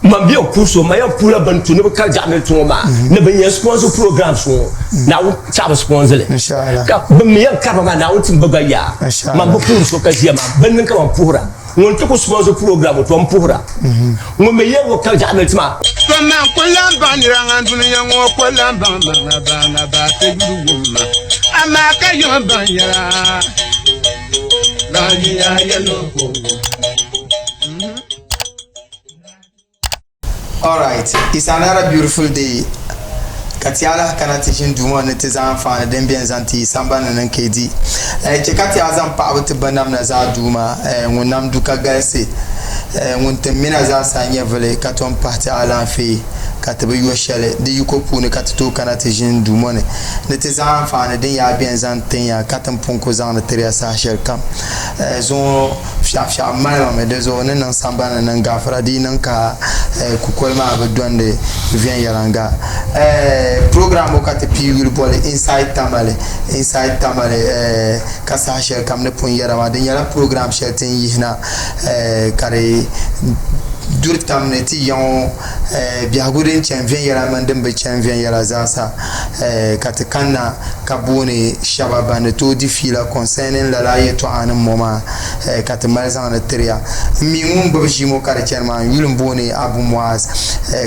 Man bi yɛn puhi so, man yɛn puhila bɛn tu ni bɛ kari jaɣimili ti ŋɔ maa ni bɛn yɛn sponsor programs ŋɔ, Naawuni chaɣi bɛ sponsor li. Ka bɛn mi yɛn kari ba maa, Naawuni tim bɛ gba yaa. Man bi puhiri so ka ʒiya maa, bɛn niŋ ka man puhira. Ŋun ti ku sponsor program ŋɔ, to m puhira. Ŋun mi yɛn ŋɔ kari jaɣimili ti maa. To man ku lan baŋ nira ŋan dunia ŋɔ ku lan baŋ ma ŋa baa ŋa baa ti yuli wum ma, amaa ka yiŋ baŋ yɛla lan yiya yɛl o ka o wum. Alright, it's another beautiful day ka ti alahi kana ti ʒini duu ŋɔ ni ti zaŋ anfaani din beni zaŋ ti yi sambani ni n-kee di. Eh, chɛ ka ti a zaŋ paɣibu ti ba namna zaa Duuma, eh, ŋun nam du ka galisi, eh, ŋun tim mina zaa sa nyɛvili ka tom pahi ti alaafee ka ti bi yo shɛli di yiko puuni ka ti tooi kana ti ʒini duu ŋɔ ni ni ti zaŋ anfaani din yaa beni zaŋ tin ya ka ti ni pun ku zaŋdi tiri ya saha shɛli kam. Eh, zuŋɔ Fiɛɣufiɛɣu mali ma mi, di zuɣu ni niŋ sambani ni niŋ gaafara di yi niŋ ka kukoli maa bi dondi viɛnyɛliŋga. Program ŋɔ ka ti pii yuli boli Inside Tamale, Inside Tamale, ka saha shɛli kam ni pun yɛra maa di nyɛla program shɛli ti ni yihina ka di duri tam ni ti ya ŋɔ biɛhigu din chani viɛnyɛla mini din bi chani viɛnyɛla zaasa ka ti kanna ka booni shɛba ban ni tooi di fiila concerning lala yɛtɔɣa nim ŋɔ maa ka ti mali zaŋdi tiri ya. M mi ŋun gbubi ʒii ŋɔ ka di chani maa, n yuli m-booni Abu Muaz,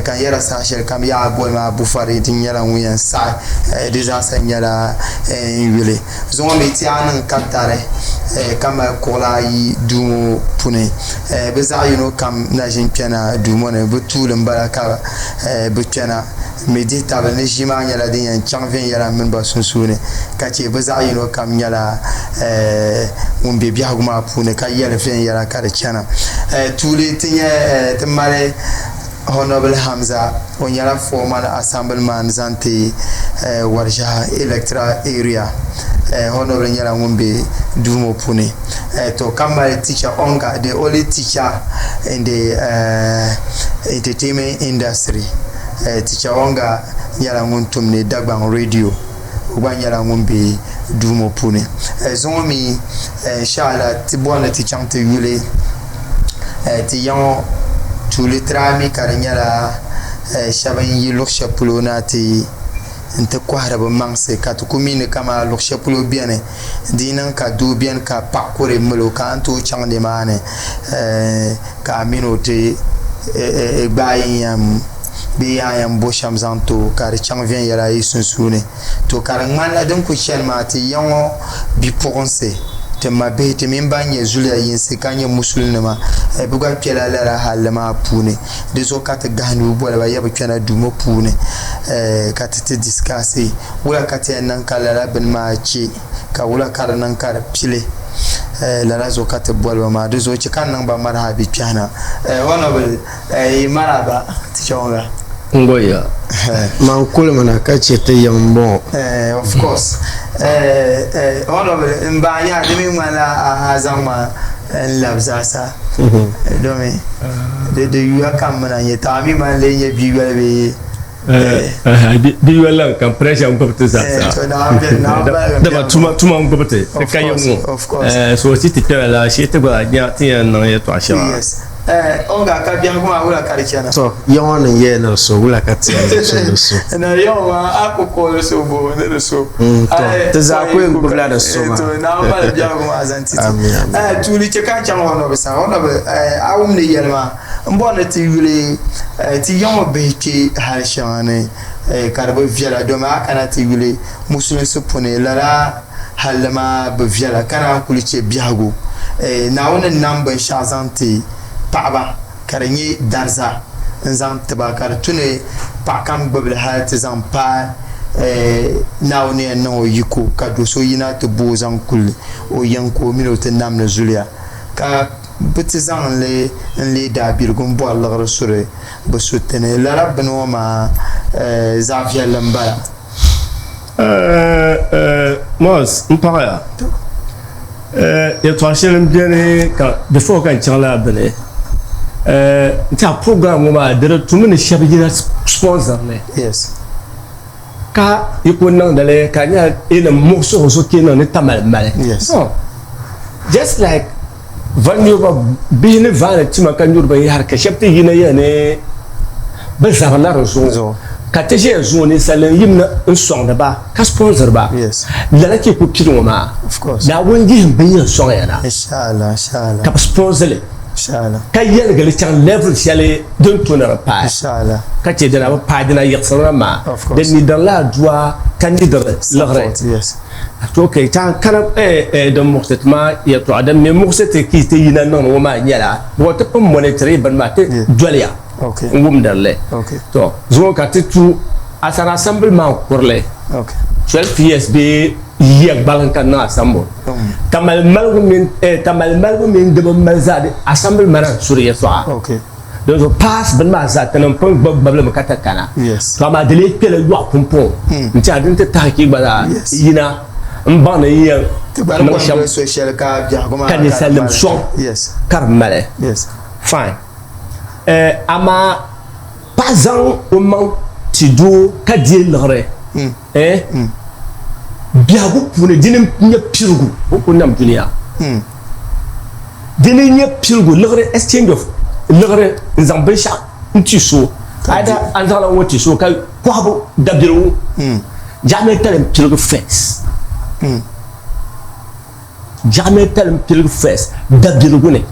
ka n yɛra saha shɛli kam yaa a boli ma Abu Farid, n nyɛla ŋun yɛn saɣi di zaasa nyɛla n yuli. Zuŋɔ mi ti a niŋ katari ka mali kuɣila ayi duu ŋɔ puni. Bɛ zaɣ yino kam na ʒin kpɛna duu ŋɔ ni, bɛ tuuli m-bala ka bɛ kpɛna. M mi dihi tabili ni ʒii maa nyɛla din yɛn chaŋ viɛnyɛla m mini ba sunsuuni, ka chɛ bɛ zaɣ yino kam nyɛla ŋun be biɛhigu maa puuni ka yɛli viɛnyɛla ka di chana. Tuuli ti nya ti mali Honourable Hamza, o nyɛla former Assemblyman zaŋ ti Warishahi Electoral Area. Honourable nyɛla ŋun be duu ŋɔ puuni. To ka mali Teacher Onga, the only teacher in the entertainment industry. Teacher Onga nyɛla ŋun tumdi Dagbaŋ Radio. O gba nyɛla ŋun be duu ŋɔ puuni. Zuŋɔ mi inshallah ti bɔri ni ti chaŋ ti yuli ti ya ŋɔ tuuli tiraami mi ka di nyɛla shɛba n-yi luɣ shɛli polo na ti nti kɔhiri bɛ maŋsi ka ti ku mi ni kaman luɣ shɛli polo beni di yi niŋ ka doo beni ka paɣa kuri mali o ka a ni tooi chaŋ nimaani ka a mini o ti gbaai n-yɛn bee a yɛn bo shɛm zaŋ ti o ka di chaŋ viɛnyɛla yi sunsuuni. To ka di ŋmanila din kuli chani maa ti ya ŋɔ bipuɣinsi, ti mabihi, ti mini ban nyɛ zuliya yinsi ka nyɛ musulinima, bɛ gba kpela lala halli maa puuni. Di zuɣu ka ti gahi nuu boli ba ya bɛ kpɛna duu ŋɔ puuni ka ti ti discuss wula ka ti yɛn niŋ ka lala bini maa che ka wula ka di niŋ ka di pili. Lala zuɣu ka ti boli ba maa. Di zuɣu che ka n niŋ ba marhabi kpɛhina. Honourable Yi maraba ti chaŋ la. N-goya. Man kulimina ka chɛ ti yiŋ m-bɔŋɔ. Of course. Honourable, m bahi nya di mi ŋmanila a zaŋ ma n-labi zaasa. Domi di yuya kam mi na n-nyɛ taɣa mi man lee nyɛ bia yoli bee? Bia yoli la n-kam pressure n-gbubi ti zaasa. Dama tuma n-gbubi ti ka yiŋ ŋɔ. So ti ti kpɛla la shee ti gba nya ti yɛn niŋ yɛltɔɣa shɛŋa. Eh, o ga ka biɛhigu maa wula ka di chana? To, ya ŋɔ ni yɛli ni di so, wula ka ti yɛn niŋ so ni so? Na ya ŋɔ maa, a ku kooli so bo ni di so. Mm, to, ti zaa ku yɛn gbubila di so maa. To, Naawuni mali biɛhigu maa zaŋ ti ti. Amin, amin. Eh, tuuli chɛ ka n chaŋ Honobi sani. Honobi, eh, a wum ni yɛli maa, m bɔri ni ti yuli, eh, ti ya ŋɔ bihi kpe hali shɛŋa ni, eh, ka di bi viɛla, domi a kana ti yuli musulinsi puni lala halli maa bi viɛla ka naan kuli chɛ biɛhigu. Naawuni ni nam binshɛɣu zaŋ ti paɣiba ka di nyɛ dariza n-zaŋ ti ba ka di tu ni paɣa kam gbubi li hali ti zaŋ paai Naawuni yɛn niŋ o yiko ka do so yina ti bo o zaŋ kuli o yiŋ ka o mini o ti namdi zuliya ka bɛ ti zaŋ li n-leei daabiligu m-bɔri liɣiri suri bɛ suriti ni. Lala bini ŋɔ maa zaɣ viɛlli m-bala. Mɔs, m paɣiya, yɛltɔɣa shɛli m-beni ka before ka n chaŋ lala bini n tɛha program ŋɔ maa di di tumi ni shɛba yina sponsor li ka yi ku niŋdi li ka di nyɛla yi ni muɣisi o so kpe niŋ ni tamali mali. No, just like va nyuriba bihi ni vaani tima ka nyuri binyahari ka shɛba ti yina yɛli ni. Bɛ zabirila di zuɣu ka ti ʒiya zuŋɔ ninsalinim yim ni n-sɔŋdi ba ka sponsor ba. Lala ka yi ku pili ŋɔ maa, Naawuni yihim bɛ yɛn sɔŋ ya na ka bɛ sponsor li ka yɛligi li chaŋ level shɛli din tu ni di paai ka chɛ dina bi paai dina yiɣisiri na maa. Din nidirila adua ka nidiri liɣiri. To ok, ti a kana din muɣisi ti maa yɛltɔɣa din mi muɣisi ti ka yi ti yina niŋdi ŋɔ maa nyɛla bɔ ti pun monitor bini maa ti doliya. n wumdiri li. To zuŋɔ ka ti tu Asari Assembly maa kurili 12 years bee yiya gbaliŋ ka niŋ assemble. Tamali maligu mini tamali maligu mini di bi mali zaa di assembly mana n suri yɛltɔɣa. Din zuɣu pass bini maa zaa tinim pun gbubi gbubili mi ka ti kana. To amaa di lee kpela yɔɣu pumpɔŋɔ n tiɛha din ti tahi ka yi gba zaa yina n baŋ ni yi yɛn niŋ shɛm ka ninsalinim sɔŋ ka di mali. Fine. Amaa paɣa zaŋ o maŋ ti doo ka deei liɣiri biɛhigu puuni dini n-nyɛ pirigu o ku nam dunia. Dini n-nyɛ pirigu liɣiri exchange of liɣiri n-zaŋ binshɛɣu n-ti so either a zaŋla ŋɔ ti so ka kɔhibu dabiligu jaɣimɛtali m-pirigi first. Jaɣimɛtali m-piligi first dabiligu ni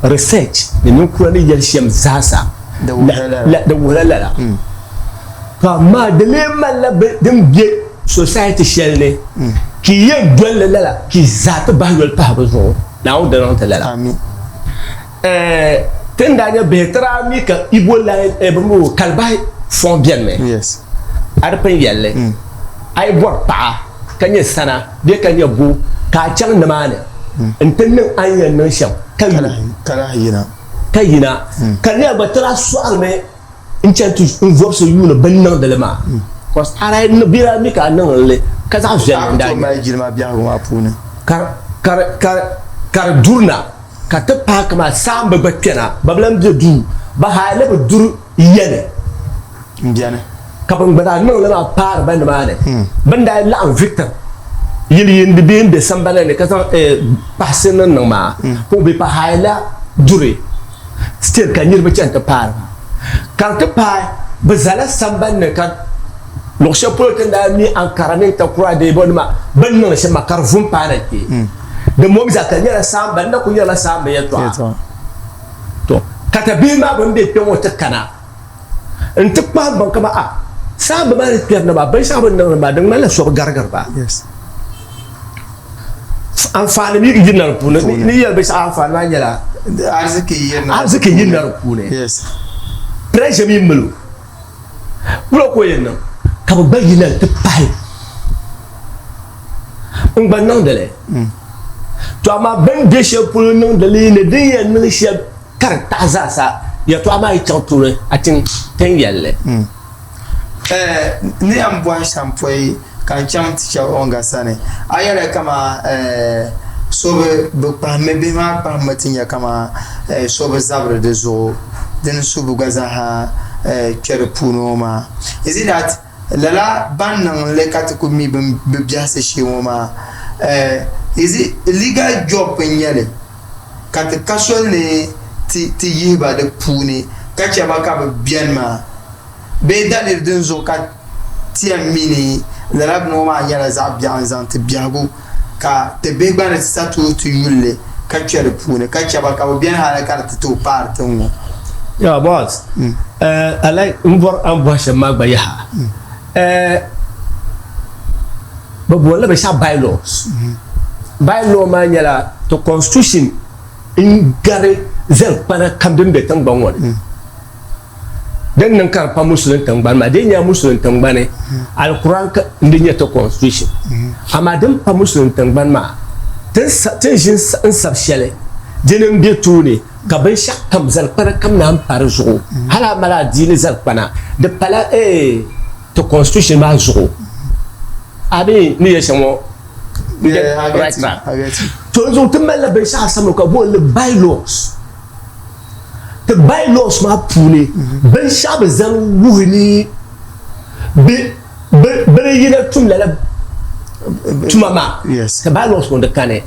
research ni ninkura ni yɛli shɛm zaasa di wuhila lala. To amaa di lee malila din be society shɛli ni ka yi yɛn doli li lala ka yi zaa ti bahi yoli pahi bɛ zuɣu. Naawuni di niŋ ti lala. Ti ni daa nyɛ bihi ti daa mi ka Igbo line bɛ kalibahi fɔŋ beni mi. A di pun yɛli li a yi bɔri paɣa ka nyɛ sana bee ka nyɛ bo ka a chaŋ nimaani nti niŋ a ni yɛn niŋ shɛm ka yu ka yina ka nira gba ti daa sɔɣirimi n-chani ti n-vɔbisi yuuni bɛ ni niŋdi li maa cos a daa bɛ daa mi ka a niŋdi li ka zaɣ viɛlli n-daa nyɛ ka di duri na ka ti paai kaman saamba gba kpɛna ba bi lan be duu ba hali ni bɛ duri ya ni. Ka bɛn gba daa niŋ li maa paari ba nimaani. Bɛ ni daa laɣim Victor yili yindi bee m-be sambani ni ka zaŋ kpahisi niŋ niŋ maa ka o be pahaila duri still ka niriba chani ti paari ba. Ka di ti paai bɛ zala sambani ni ka luɣ shɛli polo ti ni daa mi Ankara mini Takoradi bɔ nima bɛ ni niŋdi shɛm maa ka di vu m-paai na kpe. Di mom zaa ka di nyɛla saamba, di na kuli nyɛla saamba yɛltɔɣa. To ka tabihi maa bɛn be kpe ŋɔ ti kana n-ti kpahim baŋ kaman a saamba maa ni kpɛri na maa, binshɛɣu bɛ ni niŋdi maa di ŋmanila so bi garigiri ba. Anfaani mi yirina di puuni. Ni yɛli binshɛɣu anfaani maa nyɛla ariziki yirina di puuni. Pressure mi mali o. Wula ka o yɛn niŋ ka bɛ gba yina nti pahi n-gba niŋdi li? To amaa bɛ ni be shɛli polo niŋdi li ni din yɛn niŋ shɛm ka di taɣi zaasa, yɛtɔɣa maa yi chaŋ tooni a ti tin yɛli li. N ni yɛn bɔhi shɛm pɔi ka n chaŋ ti chɛ Onga sani, a yɛli kaman so bi kpahimmi, bihi maa kpahimmi ti nya kaman so bi zabiri di zuɣu, dini su bi gba zaaha kpe di puuni ŋɔ maa. Is it that lala ban niŋ li ka ti ku mi bɛ biɛhisi shee ŋɔ maa, is it legal job n-nyɛ li ka ti ka soli ni ti yihi ba di puuni ka chɛ ba ka bɛ beni maa bee daliri din zuɣu ka ti yɛn mi ni lala bini ŋɔ maa nyɛla zaɣ biɛɣu n-zaŋ ti biɛhigu ka ti bihi gba ni ti sa tooi ti yuli li ka kpe di puuni ka chɛ ba ka bɛ beni hali ka di ti tooi paari tiŋ ŋɔ. Yeah, boss. I like n bɔri a ni bɔhi shɛm maa gba yaha. Bɛ booni li binshɛɣu bylaws. Bylaw maa nyɛla ti constitution n gari zalikpana kam din be tiŋgbani ŋɔ ni. Din niŋ ka di pa musulin tiŋgbani maa, di yi nyɛla musulin tiŋgbani, Alikuran n di nyɛ ti constitution. Amaa din pa musulin tiŋgbani maa, ti ni ʒi n sabi shɛli dini m be tooni ka binshɛɣu kam zalikpana kam naan pa di zuɣu. Hali a mali adiini zalikpana, di pala ti constitution maa zuɣu. A mi ni yɛli shɛm ŋɔ right track. To n zuɣu ti malila binshɛɣu samli ka booni li bylaws. Ti bylaws maa puuni binshɛɣu bi zaŋ wuhi ni bɛ ni yina tum lala tuma maa ti bylaws ŋɔ di kani.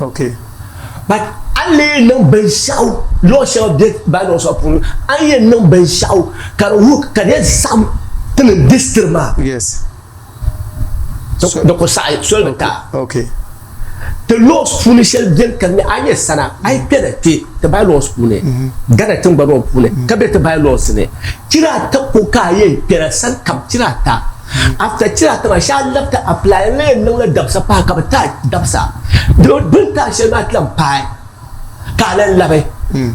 But A ni lee niŋ binshɛɣu luɣ shɛŋa bɛ bylaws maa puuni, a ni yɛn niŋ binshɛɣu ka di wuhi ka di yɛn saɣim ti ni district maa. Yes. Di ku saɣi soli bi taai. Okay. Ti laws puuni shɛli beni ka di nyɛ a nyɛ sana a yi kpɛna kpe ti bylaws puuni Ghana tiŋgbani ŋɔ puuni ka be ti bylaws ni chira ata ko ka a yɛn kpɛna sani kam chira ata. After chira ata maa shee a labi ti apply n lee niŋ la dabisa pahi ka bɛ ti a dabisa bɛ ni ti a shɛli maa ti lahi paai ka a lahi labi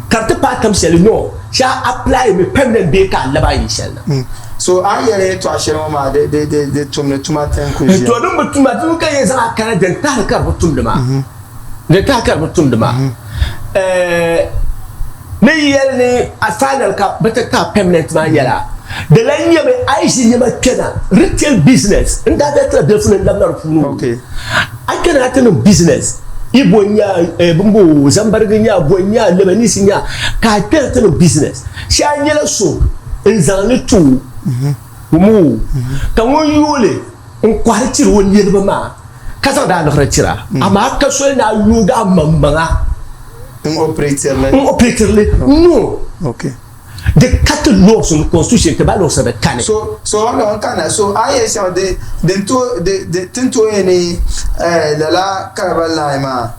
ka di ti paai tam shɛli no shee a apply mi permanent bee ka a labi a yi shɛli na. So a ni yɛli yɛltɔɣa shɛli ŋɔ maa di di di di tumdi tuma ti n kuli ʒiya. To din bi tuma di mi ka yɛn zaŋ a kana din tahili ka di bi tumdi maa din tahi ka di bi tumdi maa Ni yɛli ni a final ka bɛ ti taai permanent maa yɛla, di lan nyɛmi a yi ʒi nɛma kpɛna retail business, n daa daa tila bilifu ni n labina di puuni o, a kpɛna a ti niŋ business, Igbo n-nyɛ a, bimbo, Zambarigi n-nyɛ a, bo n-nyɛ a, Lebanese n-nyɛ a, ka a kpɛna ti niŋ business, shee a nyɛla so n-zaŋ li ti o, wum o, ka ŋun yooi li n-kɔhiri tiri o niriba maa ka zaŋdi a liɣiri tira, amaa a ka soli ni a yoogi a maŋmaŋa. N operatiri li. N operatiri li. No. Okay. Di ka ti laws ni constitution ti ba laws di kani. So so n n kana so a yɛ shɛŋa di din to di di tin to yɛ ni eh, lala Calabar line maa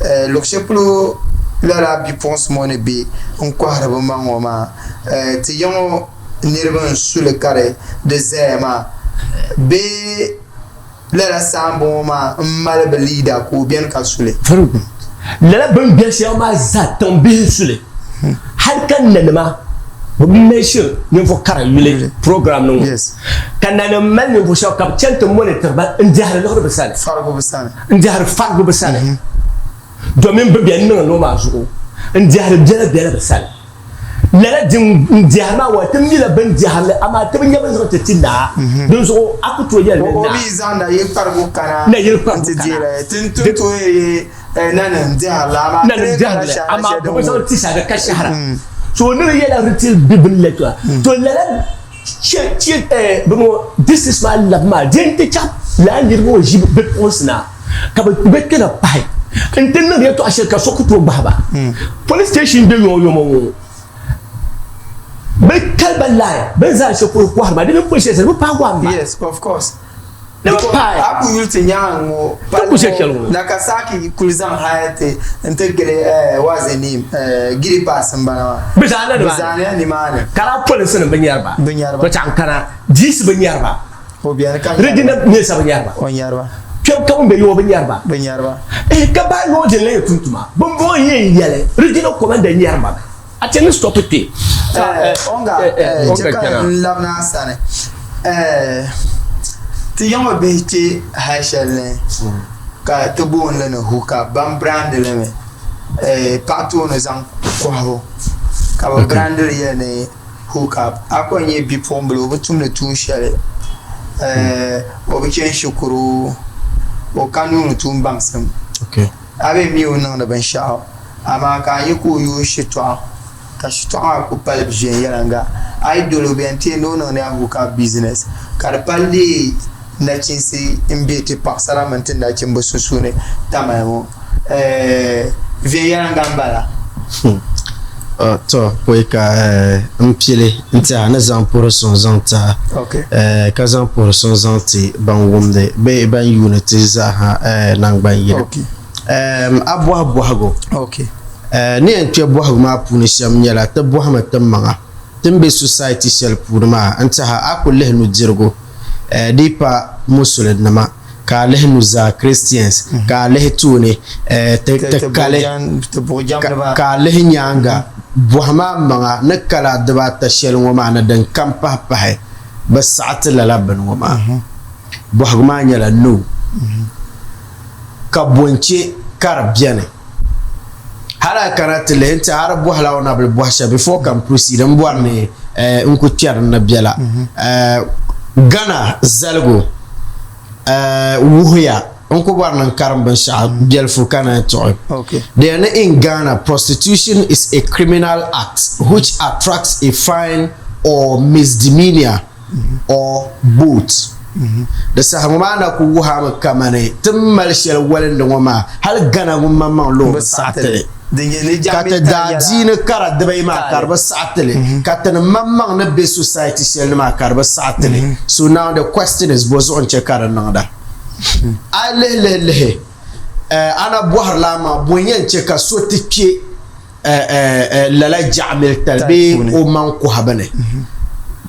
eh, luɣu shɛli polo lala bipuɣinsi ŋɔ ni be n kɔhiri bi maŋ ŋɔ maa eh, ti ya ŋɔ niriba n suli ka di di zaya maa bee Lala saamba ŋɔ maa m-mali bɛ leader ka o beni ka su li. Very good. Lala bɛ ni beni shɛm maa zaa tiŋbihi n-su li. Hali ka nanima bi mention ninvuɣ kara yuli program ni ŋɔ. Ka nanim mali ninvuɣ shɛba ka bɛ chani ti monitor ba n-dɛhiri liɣiri bɛ sani. Farigu bɛ sani. N-dɛhiri farigu bɛ sani. Domin bɛ beni niŋ noo maa zuɣu n-dɛhiri bela bela bɛ sani. Lala din n-dɛhiri maa wa ti mila bɛ ni dɛhiri li, amaa ti bi nya bɛ ni zaŋ ti ti naa. Dinzuɣu a ku tooi yɛli ni O naa. mi zaŋ nayili kparigu kana Nayili kparigu nti kana. deei li. Ti ni ti tooi yɛli nanim dɛhiri li, amaa ti Nanim lee kana dɛhiri li, shɛhira amaa shɛli bɛ din bi zaŋ wuhi. ti shɛhira ka shɛhira. So ni di yɛla retail bibili la to, to lala che che eh, bɛ ŋɔ districts maa labi maa di n-ti chaŋ lala niriba ŋɔ ʒi bipuɣinsi na. ka bɛ bɛ kpɛna pahi n-ti niŋ yɛltɔɣa shɛli ka so ku tooi gbahi ba. Police station be yɔŋyɔŋ ŋɔ bɛ kali ba line bɛ ni zaani shɛli polo kɔhiri maa di mini police station di bi paai one mile. Yes, of course. Di bi paai. A ku yuli ti nyaangi ŋɔ Ti ku shɛli shɛli ŋɔ. Nakasaki kuli zaŋ haya ti n-ti gili what's the name Gidi Pass m-bala maa. Bɛ zaanila Bɛ nimaani. zaanila nimaani. Ka daa polinsi nim bi nyari ba. Bi nyari ba. Bɛ chaŋ kana DC bi nyari ba. O beni ka nyari ba. Regina Mensah bi nyari ba. O nyari ba. Kpɛm ka ŋun be yiŋɔ bi nyari ba. Bi nyari ba. Eh, ka baa noo din lee tum tuma. Bɔmbɔŋɔ n-yɛn yɛli Regina Commander nyari ba mi. A chɛ ni stop kpe. Eh, Onga, eh, chɛ ka n labina a sani. Eh, ti yiŋɔ bihi kpe hali shɛli ni ka ti booni li ni hook-up, ban brandi li mi, eh, paɣa tooni zaŋ kɔhibu ka bɛ brandi li yɛli ni hook up a kɔŋ nyɛ bipuɣimbila o bi tumdi tuun shɛli o bi chani shikuru o ka nuuni tuun baŋsim a bee mi o niŋdi binshɛɣu amaa ka a nya ka o yooi shitɔɣu ka shitɔɣu maa kuli pali viɛnyɛliŋga a yi doli o bɛ yɛn ti ni o niŋdila hook up business ka di pali leei nachinsi m-be ti paɣisara mini ti nachimba sunsuuni tamali ŋɔ viɛnyɛliŋga m-bala. Tɔ, pɔi ka m pili n tɛha ni zaŋ puhiri suŋ zaŋ ti a, ka zaŋ puhiri suŋ zaŋ ti ban wumdi bee ban yuuni ti zaaha naŋgban yini. A bɔhi bɔhigu. Ni yɛn kpe bɔhigu maa puuni shɛm nyɛla ti bɔhimi ti maŋa ti ni be society shɛli puuni maa n-tɛha a ku lihi nudirigu. Di yi pa Musulinima, ka a lihi nuzaa Christians, ka a lihi tooni ti kali, ka a lihi nyaaŋa, bɔhim a maŋa ni kala dibaata shɛli ŋɔ maa ni din kam pahi pahi bi saɣi ti lala bini ŋɔ maa. Bɔhigu maa nyɛla no. Ka bɔ n-che ka di beni? Hali a kana ti lihi n-ti a di bɔhila o nabili bɔhi shɛli before ka n proceed n bɔri ni n ku kpɛri n ni bela. Ghana zaligu wuhiya n ku bɔri ni n karim binshɛɣu biɛlifu ka naan tuɣi. Di yɛli ni in Ghana prostitution is a criminal act which attracts a fine or misdemeanor. or both. Di saha ŋɔ maa na ku wuhi a mi kamani ti ni mali shɛli walindi ŋɔ maa hali Ghana ŋun maŋmaŋ loo bi saɣi ti li. Din nyɛ ni Ka ti jaɣamili tali daa nyɛla diini kara dibayi maa ka di taali. bi saɣi ti li, ka ti ni maŋmaŋ ni be society shɛli ni maa ka di bi saɣi ti li. So now the question is, bɔ zuɣu n-chɛ ka di niŋda? A yi lihi lihi lihi, eh, a na bɔhirila a maŋa, bɔ n-yɛn chɛ ka so ti kpe, eh, eh, eh, lala jaɣamili tali Tali bee puuni. o maŋ kɔhibu ni?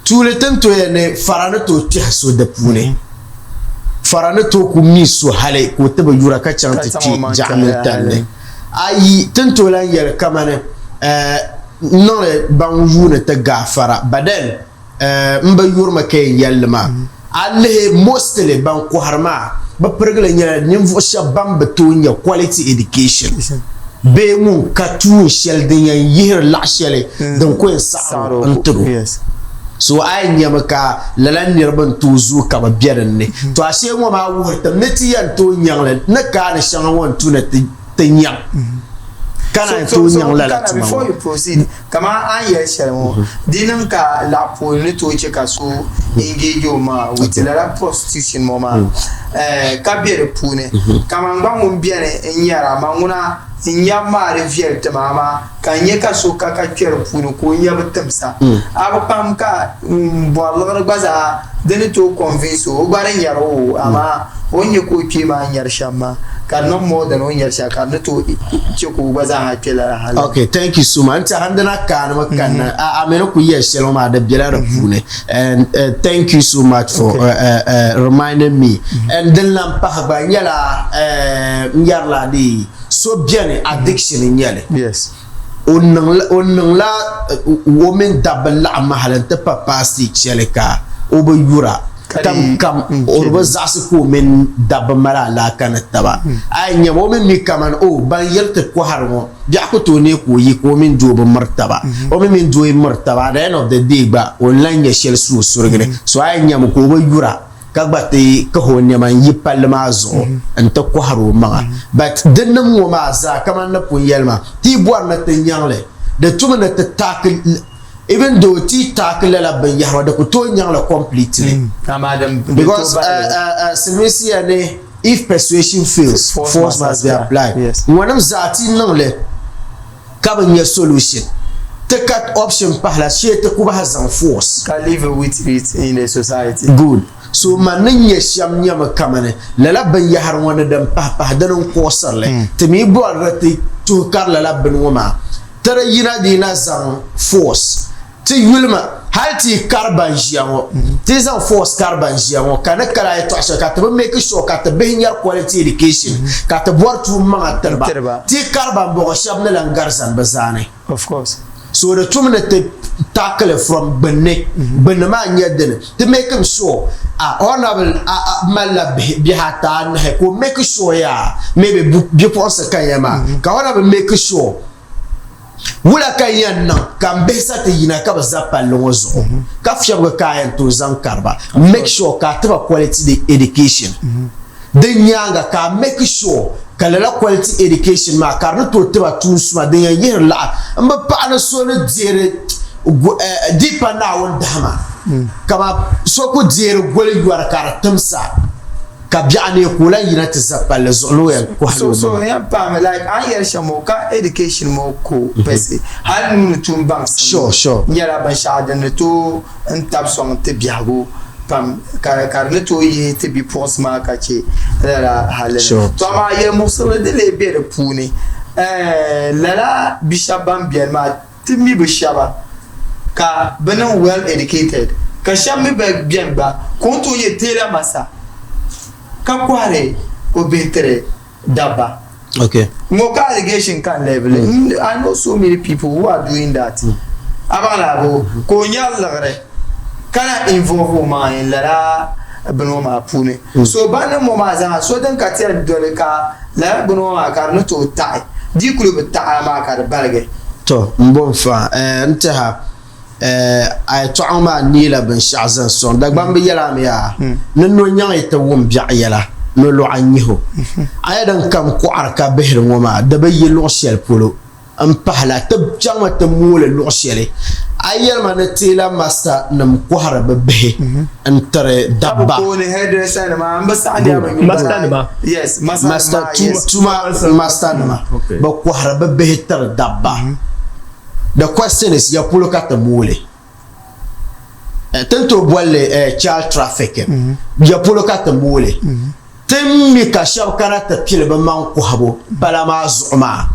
Tuuli ti ni tooi yɛli ni fara ni tooi kpɛhi so di puuni. Fara ni tooi ku mi so hali ka o ti bi yura ka chaŋ Ka ti zaŋ kpe o maŋ jaɣamili kpɛhi tali ni. hali. Ayi, ti ni tooi lan yɛli kamani, eh, n niŋli ban yuuni ti gaafara, but then, eh, m bi yurimi ka yɛn yɛli li maa. A lihi mostly ban kɔhiri maa, bɛ pirigili nyɛla ninvuɣ shɛba ban bi tooi nya quality education bee ŋun ka tuun shɛli din yɛn yihiri laɣ shɛli din ku yɛn saɣiri o n-tiri o. So a yi nyami ka lala niriba n-tooi zooi ka bɛ be din ni, to ashee ŋɔ maa wuhiri ti mi ti yɛn tooi nyaŋ li ni kaani shɛŋa ŋɔ n-tu ni ti nyaŋ ka naan tooi nyaŋ lala tuma Before ŋɔ. you proceed, kaman a ni yɛli shɛli ŋɔ, di niŋ ka laɣ puuni ni tooi che ka so engage o maŋa with lala prostitution ŋɔ maa ka be di puuni. Kaman gba ŋun beni n-nyara, man ŋuna n nyabu maa di viɛli ti ma amaa ka n nya ka so ka ka kpe di puuni ka o nyabu timsa. A bi kpahim ka ŋun bɔri liɣiri gba zaa di ni tooi convince o, o gba di nyari o amaa o ni nya ka o kpee maa nyari shɛm maa ka di niŋ more than o ni nyari shɛli ka di ni tooi che ka o gba zaa ha kpe lala hali. Ok, thank you so much. N tɛha n dina kaanimi kanna a a mi ni ku yɛli shɛli ŋɔ maa di bela di puuni and thank you so much for reminding me. And din lan pahi gba nyɛla n yɛrila di So beni addiction n-nyɛ li. O niŋla o mini dabba laɣimmi hali nti pa paai stage shɛli ka o bi yura. Tam kam o di bi zaɣisi ka o mini dabba mali alaaka ni taba. A yi nyami o mi mi kamani o ban yiri ti kɔhiri ŋɔ biɛɣu ku tooi neei ka o yi ka o mini doo bi miri taba. O mi mini doo yi miri taba at the end of the day gba o ni lan nya shɛli su o surigi ni. So a yi nyami ka o bi yura. ka gba ti kahi o nɛma n-yi palli maa zuɣu nti kɔhiri o maŋa. But di nim ŋɔ maa zaa kamani ni pun yɛli maa, ti yi bɔri ni ti nyaŋ li, di tumi ni ti taaki, even though ti yi taaki lala binyɛhiri ŋɔ, di ku tooi nyaŋ li completely. Because silimiinsi yɛli ni if persuasion fails, force must be applied. Ŋɔnim zaa ti yi niŋ li ka bi nya solution, ti ka option pahila shee ti ku bahi zaŋ force. Ka live with it in the society. Good. So man ni nya shɛm nyami kamani lala binyɛhiri ŋɔ ni din pahi pahi dini n-kuɣisiri li. Ti mi bɔri ni ti tuhi kari lala bini ŋɔ maa ti di yina di na zaŋ force. Ti yuli ma, hali ti yi kari ban ʒiya ŋɔ, ti yi zaŋ force kari ban ʒiya ŋɔ, ka ni kali a yɛtɔɣa shɛli, ka ti bi make sure ka ti bihi nyari quality education, ka ti bɔri tuun maŋa tiri ba, ti yi kari ban bɔŋɔ shɛba ni lan gari zani bɛ zaani. Of course. So di tumi ni ti tackle from gbunni, gbunni maa n-nyɛ dini, ti making sure a honourable a a malila bihi, bihi ata anahi, ka o make sure yaa, maybe bipuɣinsi ka ya maa, ka honourable make sure Wula ka n yɛn niŋ ka m bihi sa ti yina ka bɛ za palli ŋɔ zuɣu ka fiɛbigi ka a yɛn tooi zaŋ kari ba? Make sure ka a ti ba quality education. Din nyaaŋa ka a make sure ka lala quality education maa ka di ni tooi ti ba tuun suma din yɛn yihiri laɣa. M bi paɣi ni so ni deeri di pa Naawuni dahima kaman so ku deeri goli yɔri ka di timsa. Ka biɛɣu neei ka o lan yina ti za palli zuɣu ni o yɛn kɔhili o So so maŋa. yɛn paami like a ni yɛli shɛm ŋɔ ka education ŋɔ ko pɛsi hali nuu ni tuun baŋsim Sure, sure. nyɛla binshɛɣu din ni tooi n tabi sɔŋ ti biɛhigu pam ka ka di ni tooi yihi ti bipuɣinsi maa ka chɛ lala halli ni. Sure, To amaa yɛlimuɣisirili di lee be di puuni ɛɛh lala bi shɛba ban beni maa Ti mi bi shɛba ka bɛ niŋ well educated ka shɛba mi gba beni gba ka o ni tooi nyɛ tailor masa ka kɔhiri o bihi tiri dabba. Okay. Ŋɔ ka allegation ka n level. I know so many people who are doing that. A baŋ la bo ka o nyari liɣiri ka na involve o maŋa in lala bini ŋɔ maa puuni. So ban niŋ ŋɔ maa zaa so din ka tɛri doli ka Lala bini ŋɔ maa ka di ni tooi taɣi, di yi kuli bi taɣi amaa ka di baligi. Tɔ! M bo n-fa, eh, n tɛha, eh, a yɛtɔɣa ŋɔ maa neela binshɛɣu zaŋ sɔŋ. Dagbamb yɛl a mi yaa, ni no nyaŋ yi ti wum biɛɣu yɛla, nolɔɣu n-nyih o. A ya din kam kɔɣiri ka bihiri ŋɔ maa, di bi yi luɣ shɛli polo. n pahila ti chaŋmi ti mooli luɣ shɛli. A yi yɛli ma ni tailor master nim kɔhiri bɛ bihi n tiri dabba. Master tuma master nima bɛ kɔhiri bɛ bihi tiri dabba. The question is ya polo ka ti mooli? Ti ni tooi boli li child trafficking. Ya polo ka ti mooli? Ti mi ka shɛba kana ti pili bɛ maŋ kɔhibu pala maa zuɣu maa,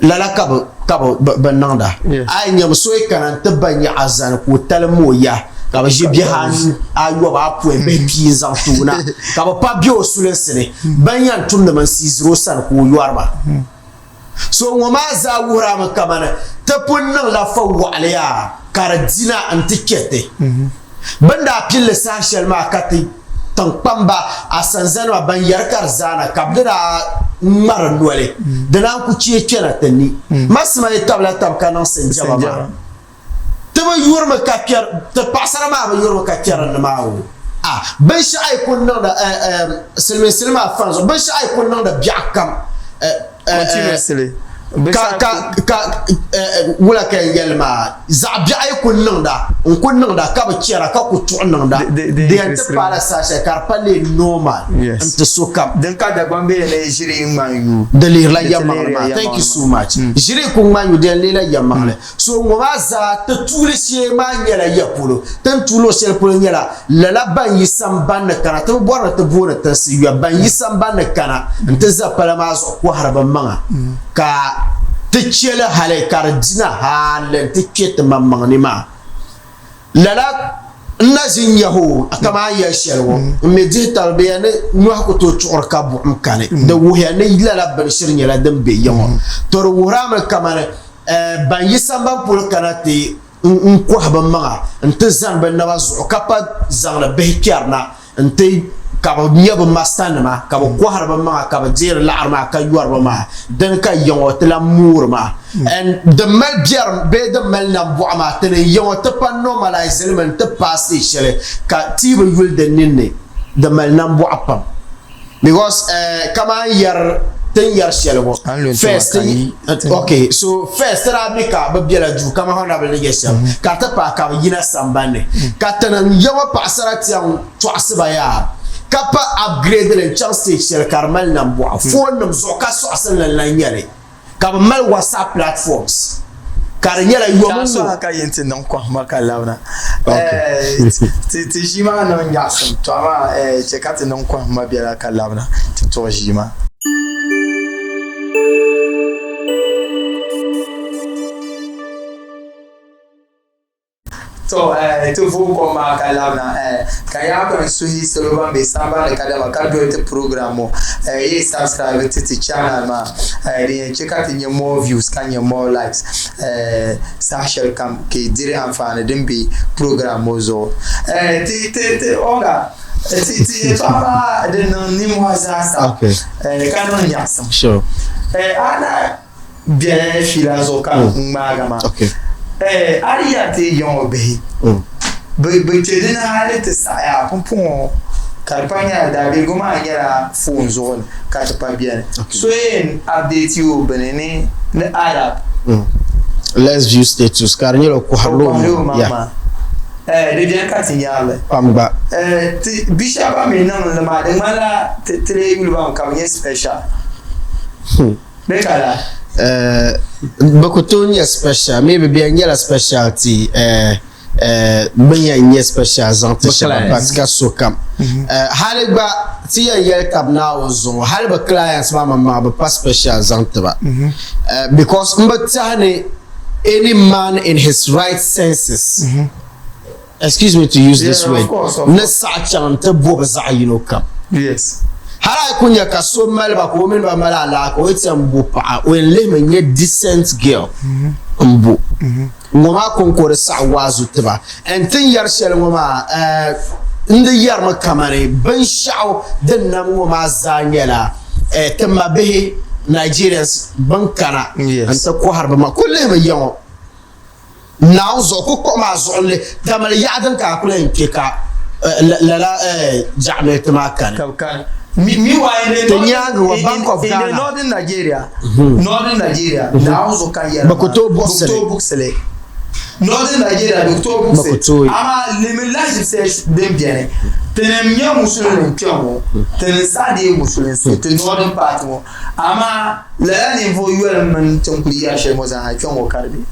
lala ka bɛ niŋda. A yi nyami so yi kana nti ba nyaɣa zani ka o talim o ya, ka bɛ ʒi bihi ayɔbu apɔin bihi pia n-zaŋ ti o na, ka bɛ pa be o sulinsi ni, ban yɛn tumdimi n-siiziri o sani ka o yɔri ba. So ŋɔ maa zaa wuhiri a mi kamani ti pun niŋla fa waɣili yaa ka di dina nti kpe ti. Bɛ ni daa pilli saha shɛli maa ka ti tiŋkpamba asanzanima ban yɛri ka di zaana ka bɛ ni daa ŋmari noli di naan ku cheei kpɛna ti ni. Masima yi tabila tab ka niŋ sinjaba maa. Ti bi yurimi ka kpɛri, ti paɣasara maa bi yurimi ka kpɛri ni maa o. A binshɛɣu yi kuli niŋdi silimiinsili maa fani zuɣu, binshɛɣu yi kuli niŋdi biɛɣu kam Continuously. Ka ka ka wula ka n yɛli maa zaɣ biɛɣu yi kuli niŋda n kuli niŋda ka bi chɛra ka ku tuɣi niŋda di yɛn ti paala saha shɛli ka di pa leei normal n ti sokam. Din ka Dagbaŋ bee ni ʒiri yi ŋmani yuui. Di lihirila yɛlimaŋli maa. Thank you so much. Ʒiri yi ku ŋmani yuui di yɛn leela yɛlimaŋli. So ŋɔ maa zaa ti tuuli shee maa nyɛla ya polo. Ti ni tuui luɣ shɛli polo nyɛla lala ban yi samban ni kana. Ti bi bɔri ni ti booni tinsi yuya. Ban yi samban ni kana nti za pala maa zuɣu kɔhiri bɛ maŋa ka ti chɛ li hali ka di dina hali nti kpe ti maŋmaŋ ni maa. Lala n na ʒi n-nyahi o kaman a yɛli shɛli ŋɔ, m mi dihi tabili bɛ ya ni nyɔhi ku tooi tuɣiri ka buɣim kani. Di wuhiya ni lala bini shiri nyɛla din be ya ŋɔ. To di wuhiri a mi kamani ban yi samban polo kana ti n-kɔhi bɛ maŋa nti zani bɛ naba zuɣu ka pa zaŋdi bihi kpɛrina nti ka bɛ nyɛ bɛ mastanima ka bɛ kɔhiri bɛ maŋa ka bɛ deeri laɣiri maa ka yɔri ba maa, dini ka yiŋɔ ti lan moori maa. And din mali biɛrim bee din mali nambɔɣu maa ti ni yiŋɔ ti pa normalise li mi nti paai stage shɛli ka ti bi yuli di ninni di mali nambɔɣu pam. Because eh, kaman yɛri ti ni yɛri shɛli ŋɔ A ni lo n-ti ma first ka yi ti okay so first ti daa mi ka bi bela duu kaman honorable ni yɛ shɛm mm-hmm. ka ti paai ka bi yina sambani mm. ka ti ni yɛŋɔ paɣasara tiɛŋ tɔɣisi ba yaa ka pa upgrade li n-chaŋ stage shɛli ka di mali nambɔɣu mm. phone nim zuɣu ka sɔɣisili ni lan nyɛli ka bɛ mali WhatsApp platforms ka di nyɛla yom n ŋɔ. Ka yin ti niŋ kɔhimma ka labina. Ti ti ʒii maa niŋ nyaɣisim, to amaa chɛ ka ti niŋ kɔhimma biɛla ka labina ti tuɣi ʒii maa. To ti vooi kom maa ka labina ka yaa kpɛm suhi salo ban be sambani kadama ka doli ti program ŋɔ yi subscribe ti ti channel maa din yɛn che ka ti nya more views ka nya more likes saha shɛli kam ka yi diri anfaani din be program ŋɔ zuɣu. Ti ti ti Olga ti ti yɛltɔɣa maa di niŋ nimmohi zaasa ka niŋ nyaɣisim. A na Bɛ fiila zuɣu ka n ŋmaaga maa. A di yɛri ti yiŋ o bihi bɛ kpe di ni hali ti saɣiya pumpɔŋɔ ka di pa nyɛla daabiligu maa nyɛla foon zuɣu ni ka di pa beni. So yɛn update o bini ni ni add up. Let's view status ka di nyɛla o kɔhirila o maŋ maa. Di beni ka ti nyari li. Pam gba. Ti bi shɛba ban mi niŋ li maa di ŋmanila ti lee yuli ba mi ka bɛ nyɛ special. Bɛ ka la? Bɛ ku tooi nyɛ special, maybe bɛ yɛn nyɛla special ti bɛ yɛn nyɛ special zaŋ ti shɛba but ka sokam hali gba ti yɛn yɛli tab Naawuni zuɣu hali bɛ clients maa maŋmaŋa bɛ pa special zaŋ ti ba because m bi tɛhi ni any man in his right senses excuse me to use this word ni saɣi chaŋ n-ti bo bɛ zaɣ yino kam. Hal a yi ku nya ka so mali ba ka o mini ba mali alaaka, o yi ti yɛn bo paɣa, o yɛn lihimi n-nyɛ decent girl m-bo. Ŋɔ maa kɔŋko di saɣi waazu ti ba. And ti ni yɛri shɛli ŋɔ maa, n di yɛrimi kamani binshɛɣu din nam ŋɔ maa zaa nyɛla ti mabihi Nigerians bɛn kana n-ti kɔhiri bɛ maŋa. Kul lihimi ya ŋɔ. Naawuni zuɣu ku kpuɣi maa zuɣu n-li tamali yaɣa din ka a ku lahi kpe ka lala jaɣimiliti maa kani. Ka bɛ kani. Meanwhile, in the Ti northern, nyaangi wa in, Bank of in, in the Ghana. northern Nigeria, northern Nigeria, Naawuni zuɣu ka n yɛri Bɛ ku maa, tooi bɛ ku buɣisi li. tooi buɣisi li. Northern Nigeria, bɛ ku tooi Bɛ buɣisi ku tooi. Amaa limi lahiʒibisi din beni, tinim nyɛ musulinima kpe ŋɔ, tinim saɣi deei musulinsi ti northern part ŋɔ, amaa lala ninvuɣ yoli mini ti ni kuli yɛri shɛli ŋɔ zaa kpe ŋɔ ka di be.